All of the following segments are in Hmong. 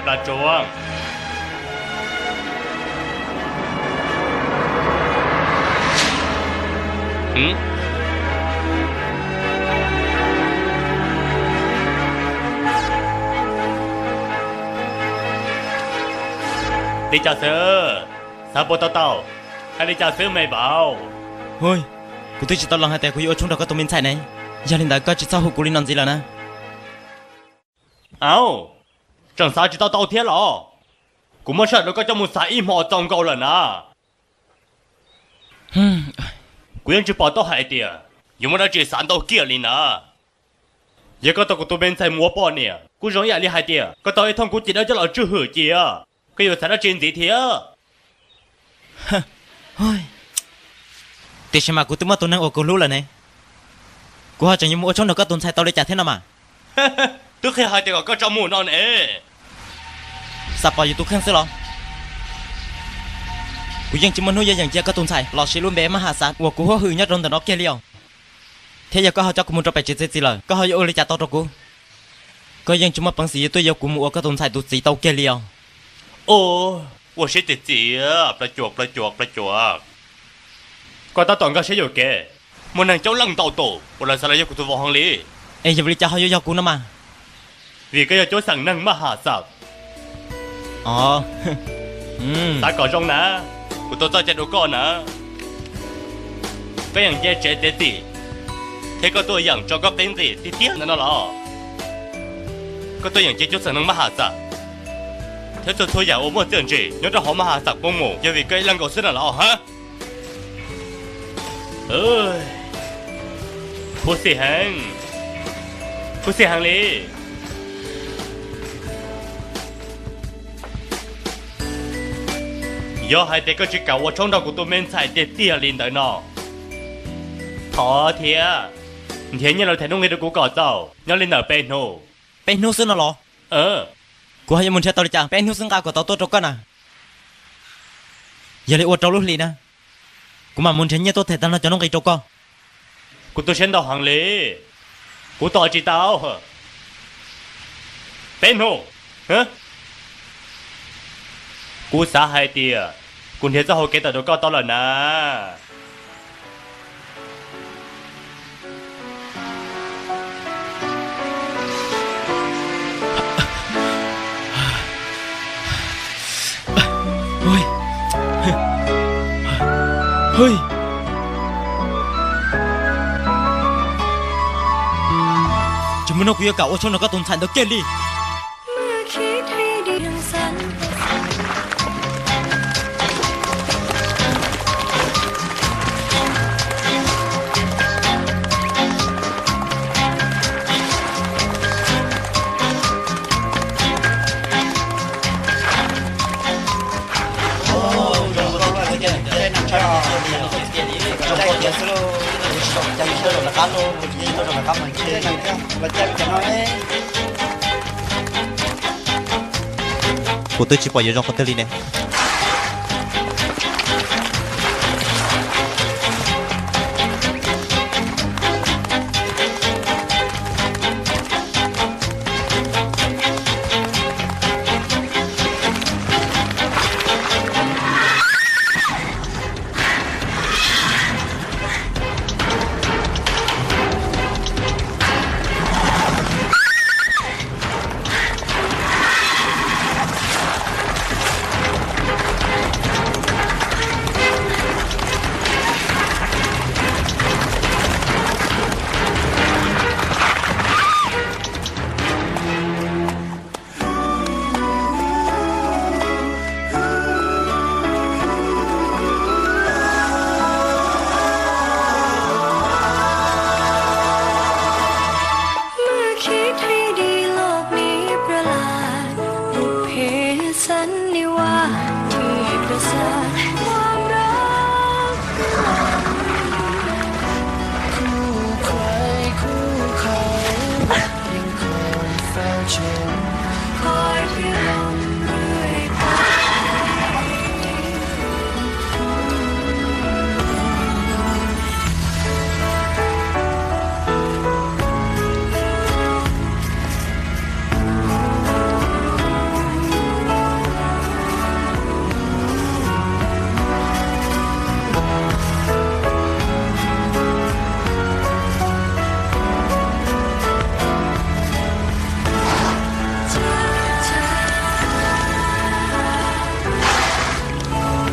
Pla Tsuas. Li cas xwb? Xav puas tau tau? Hais li cas xwb me vauv? Hu, kuv twb tsis tau los hais tias kuv yuav ua tshoob nrog koj tus me ntxhais ne. Yog li ntawd koj tsis txhob hu kuv li no ntxiv lawm na. Au, tseem xav tsis tau tau thiab los? Kuv muab sij hawm rau koj coj mus xav ib hmo txaus nkaus lawm na. Kuv yeej tsis pom tau hais tias yuav muaj dab tsi xav ntau kiag li na. Yog koj tau kuv tus me ntxhais mus ua poj niam, kuj zoo ib yam li hais tias koj tau ib thooj kub ci dawb coj los tswj hwm cia. Koj yuav xav dab tsi ntxiv thiab? Tiam sis mas kuv twb muaj tus neeg uas kuv hlub lawm ne. Kuv ho tseem yuav mus ua tshoob nrog koj tus ntxhais tau li cas thiab no mas? Twb qhia hais tias kom koj tso mus no ne. Xav pom yus tus kheej xwb los? Kuv yeej tsis muaj hnub yuav yeem cia koj tus ntxhais los sis lub npe mab has xav uas kuv huab hwm nyob rau ntawm no kiag li os. Thiab yog koj ho coj kuv mus rau pem tsev txiav txim lawm, koj ho yuav ua li cas tau rau kuv? Koj yeej tsis muaj peev xwm yuav tuaj yuav kuv mus ua koj tus ntxhais tus txiv tau kiag li os. Ua siab txias txias, Pla Cuam, Pla Cuam, Pla Cuam. Koj tab tom nkag siab yuam kev. Muaj neeg coob leej ntau tus uas lawv xav los yog kuv tus vauv heev li. Es yog vim li cas ho yuav yog kuv no mas? Vim koj yog cuab xeem neeg mab has xav. Xav kom zoo na, kuv tuaj txoj cai rau koj na. Koj yeem nce tsev txiav txim, thiab koj tuaj yeem tso koj qib nqis tiag tiag ntawm no los? Koj tuaj yeem cia cuab xeem neeg mab has xav, thiab txhua txhua yam uas muaj txiaj ntsig nyob rau hauv mab has xav poob mus yog vim koj ib leeg nkaus xwb na los hab? Khuv xim heev, khuv xim heev li. Yog hais tias koj tsis kam ua tshoob nrog kuv tus me ntxhais tiag tiag li ntawd no, thov thiab nrhiav nyiaj los them nuj nqi rau kuv kom txaus nyob li ntawm peb hnub. Peb hnub xwb no los? Kuv ho yuav mus nrhiav tau li cas peb hnub xwb nqa kom tau tuaj rau koj na? Yog li ua rau lub hlis na, kuv mam mus nrhiav nyiaj tuaj them tag nrho cov nuj nqi rau koj. Kuv tu siab ntau heev li, kuv tos tsis tau. Peb hnub. Kuv xav hais tias kuv nrhiav txoj hau kev tawm rau koj tau lawm na. Tsis muaj hnub kuv yuav kam ua tshoob nrog koj tus ntxhais ntawd kiag li. Kuv twb tsis pom yuav zoo qhov twg li ne.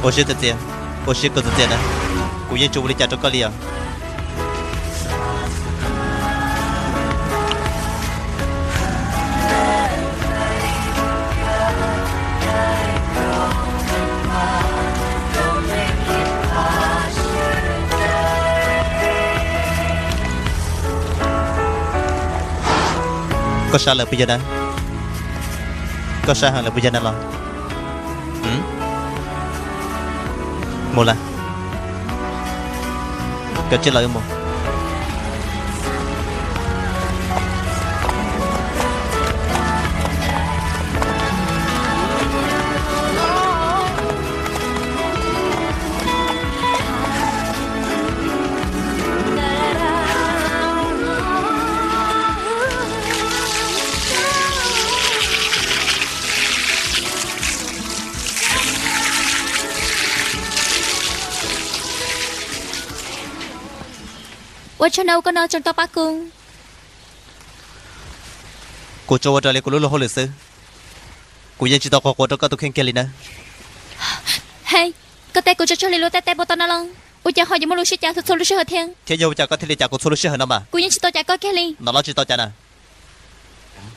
Ua siab txias txias, ua siab kawg txias txias na. Kuv yeej tsis ua li cas rau koj li os. Koj sab lawm puas yog na? Koj sab heev lawm puas yog na los? Mus lawm, koj cia li mus. Ua tsaug no, koj no tseem tau pab kuv. Kuv tsuas ua raws li kuv lub luag hauj lwm xwb. Kuv yeej tsis tau quas quas rau koj tus kheej kiag li na. Hej, koj teb kuv tsuas tsuag li luag tej teb puas tau no los? Ua cas ho yuav muaj lub siab cav txhua lub sij hawm thiab? Thiab yog ua cas koj thiaj li cav kuv txhua lub sij hawm no mas? Kuv yeej tsis tau cav koj kiag li. No los tsis tau cav na.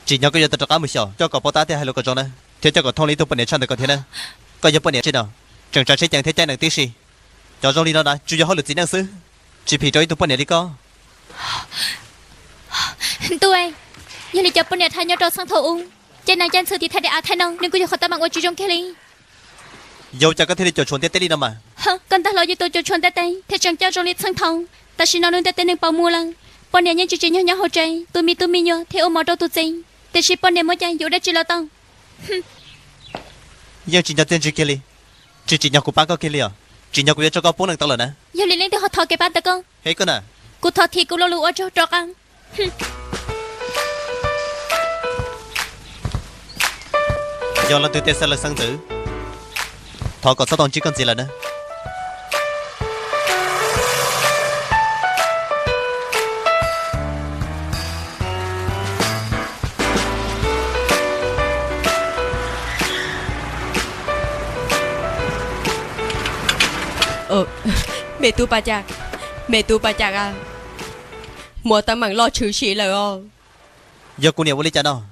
Tsim nyog koj yuav tau rov qab mus xyuas coj kom poj tab thiab hais lus kom zoo na, thiab coj kom thooj li ib tug poj niam tshaj ntawm koj thiab na. Koj yog poj niam tsi no, tseem tsav tsheb ceev thiab caij nees tib si. Cov zoo li no na tsuas yog hauj lwm txiv neej xwb, tsis phim rau ib tug poj niam li koj. Ntuj, yog li cov poj niam thaiv nyob rau txheej thaum ub, caij nees caij ntxhw tiv thaiv daim av thaiv no, nws kuj yog qhov teeb meem uas tsis zoo kiag li. Yog ua cas koj thiaj li cuam tshuam ntiaj teb li no mas? Koj ntag los yog tus cuam tshuam ntiaj teb thiab tseem coj zoo li txheej thaum. Tam sim no lub ntiaj teb neeg paus muag lawm, poj niam yeej tsis tsim nyog nyob hauv tsev, tus me tub me nyuam thiaj ua mov rau tus txiv, tiam sis poj niam muaj cai yuav dab tsi los tau. Yeej tsim nyog txiaj ntsig kiag li. Tsis tsim nyog kuv pab koj kiag li os, tsim nyog kuv yuav tso koj poob nees tau lawm na. Yog li leej twg ho thov kev pab ntawm koj? Hej koj na. Kuv thov thiab kuv lo lus ua tsaug rov qab. Yog leej twg tej xeeb leej xeeb ntxwv, thov kom txhob tau ntsib koj ntxiv lawm na. Me tub Paj Cam, me tub Paj Cam a, muaj teeb meem loj tshwm sim lawm os. Yog kuv niam ua li cas no?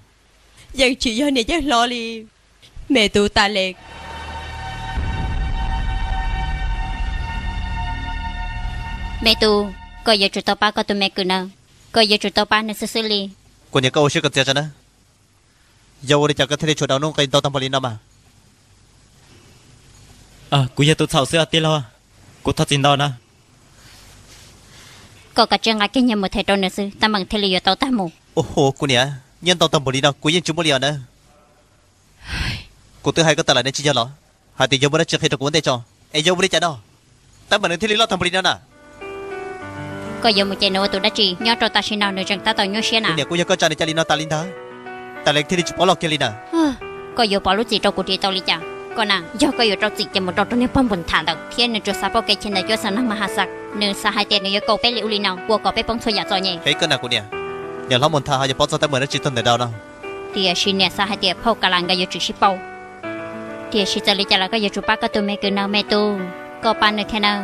Yeej tsis yog niam yeej hlob li, me tub Tas Les. Me tub, koj yuav tsum tau pab koj tus me kwv na, koj yuav tsum tau pab nws xwb xwb li. Kuv niam, koj ua siab kom txias tso na. Yog ua li cas koj thiaj li tshuav daus nuj nqi ntau tag npaum li no mas? Kuv yog tus txhaum xwb os tij laug, kuv thov txim ntau na. Koj kav tsij nqa kiag nyiaj mus them rau nws xwb, teeb meem thiaj li yuav tau tag mus. Ua hu, kuv niam, nyiaj ntau tag npaum li no kuv yeej tsis muaj li os na. Kuv twb hais koj tas lawm ne, tsis yog los hais tias yog muaj dab tsi qhia rau kuv ua ntej tso. Es yog ua li cas no, teeb meem nws thiaj li loj tag npaum li no na? Koj yuav mus cem nws ua tus dab tsi? Nyob rau tam sim no nws tseem tab tom nyuaj siab na. Kuv niam, kuv yog koj tsa nws cas li no tas li ntag, tas li thiaj li tsis pov loj kiag li na. Koj yuav pov lub txim rau kuv ris tau li cas? Koj na, yog koj yuav rau txim ces mus rau rau niag pog Npus Nthav ntawd thiab nws tsuas xav pauj kev chim ntawm cuab xeem neeg Mas Has Xas. Nws xav hais tias nws yuav kaum peb li ua li no ua kom peb poob txhua yam txom nyem. Hej koj na kuv niam, niam hlob Mus Nthav ho yuav paub txog teeb meem dab tsi tag ntawm daus no? Tiam sis niam xav hais tias phauj Ka Las nkawd yuav tsum sib pauj. Tiam sis txawm li cas los koj yuav tsum pab koj tus me kwv no me tub, koj pab nws thiab nawb.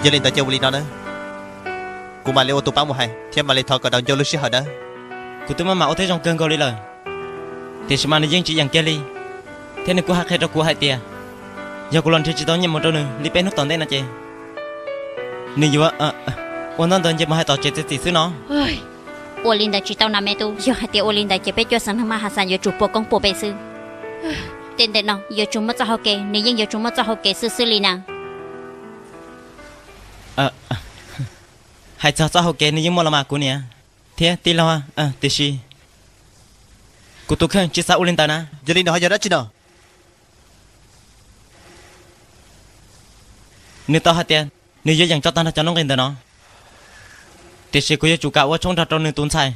Yog li ntawd ces ua li no na, kuv mam li ua tus pab mus hais thiab mam li thov kom daus ncua lub sij hawm na. Kuv twb maj mam ua thiab zoo kawg nkaus li lawm, tiam sis mas nws yeej tsis yeem kiag li, thiab nws kuj hais qhia rau kuv hais tias yog kuv los nrhiav tsis tau nyiaj mus rau nws li peb hnub tom ntej no ces nws yuav ua ntoj ntawd nce mus hais tom tsev txiav txim xwb no. Ua li ntawd tsis tau na me tub, yog hais tias ua li ntawd ces peb cuab xeem neeg Mas Has Xas yuav tsum puas koob puas npe xwb. Tej ntawm no yuav tsum muaj txoj hau kev, nws yeej yuav tsum muaj txoj hau kev xwb xwb li na. Hais txog txoj hau kev nws yeej muaj los mas kuv niam thiab tij laug, tiam sis kuv tus kheej tsis xav ua li ntawd na. Yog li nws ho yog dab tsi no? Nws tau hais tias nws yuav yeem tso tag nrho cov nuj nqis ntawm no, tiam sis kuv yuav tsum kam ua tshoob nrog rau nws tus ntxhais.